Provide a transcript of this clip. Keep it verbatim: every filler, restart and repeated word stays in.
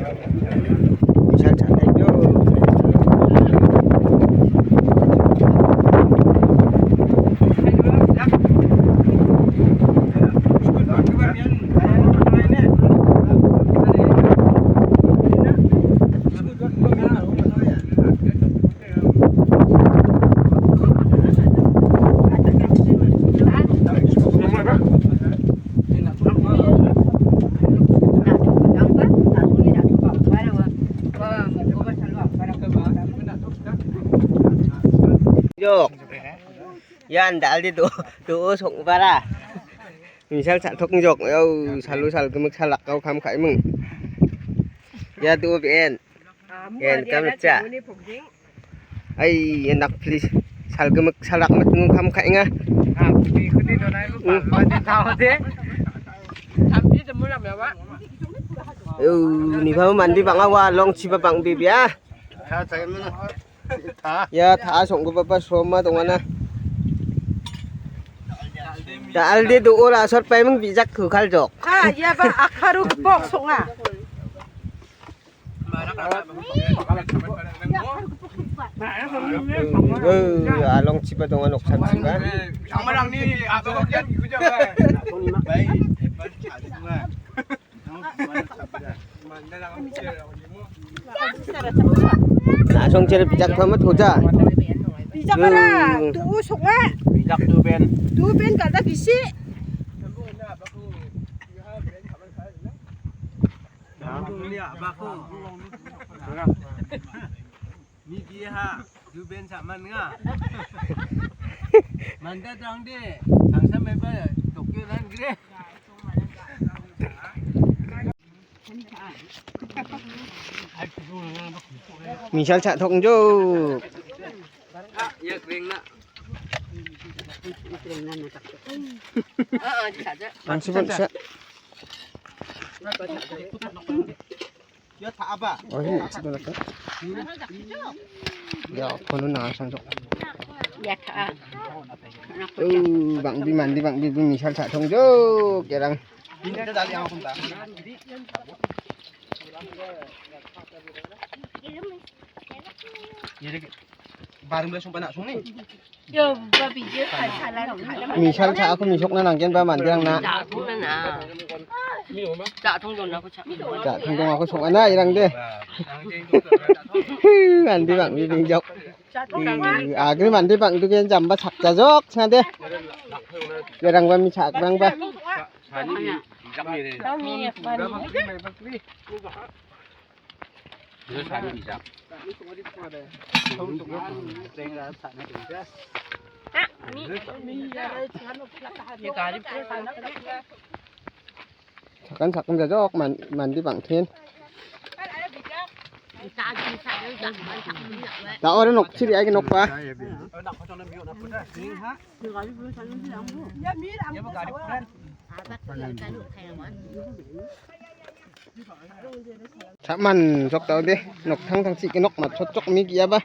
Misal chataiyo. Jok. Ian dal·de do-, do·o song·bara. Misal cha·tok jok. Au, salo salgimik salakao kam ka·eming. Ia do·o be·en. Ian kam cha. Ai, enak please. Salgimik salak metung kam ka·enga. Hmm. Au, ni ba mande bang·a ua longchiba bang·bebea. Ia ta·a song·gipaba soma dongana. Dal·de do·o rasot paiming bijak kukal jok. Ah, ia ba akharu gipok song·a. Along chiba donga noksa chiba. Asong chere bijak thamat hoja. Bijak ara, hmm. Tu sokma. Bijak tu ben. Tu ben kada bisi. Miki ha, duben saman nga. Manda dang de, sangsa meba Tokyo lan gre. Misal cha·tok jo. Ah, ya kering nak. Ah, ah, cha·cha. Langsung sa. Ya, ta·aba. Oh, ini situ nak. Ya, kono na sang sok. Ya, ta·a. Oh, bang bi mandi bang bi misal cha·tok jo, kerang. Ini kita dali angkun ta. Ya, dek. Baru mulai sumpah nak sung ni. Yo, ba video salah. Misal cha·ako misokna nanggenba manderangna. Cha·tong dona. Cha·tong dona ko cha. Cha·tong dona ko song·ana irang de. Mandi bang bi bingjok. Agri mandi bang du gen jamba sakjajok sade. Irangba mi cha·grangba. Sakan sakan jajok man-, mandi bangthin. Da ore nok chiri ai nok pa. Cha·man jok dao de, nok thang thang si ke nok mat chot chok mi kia ba.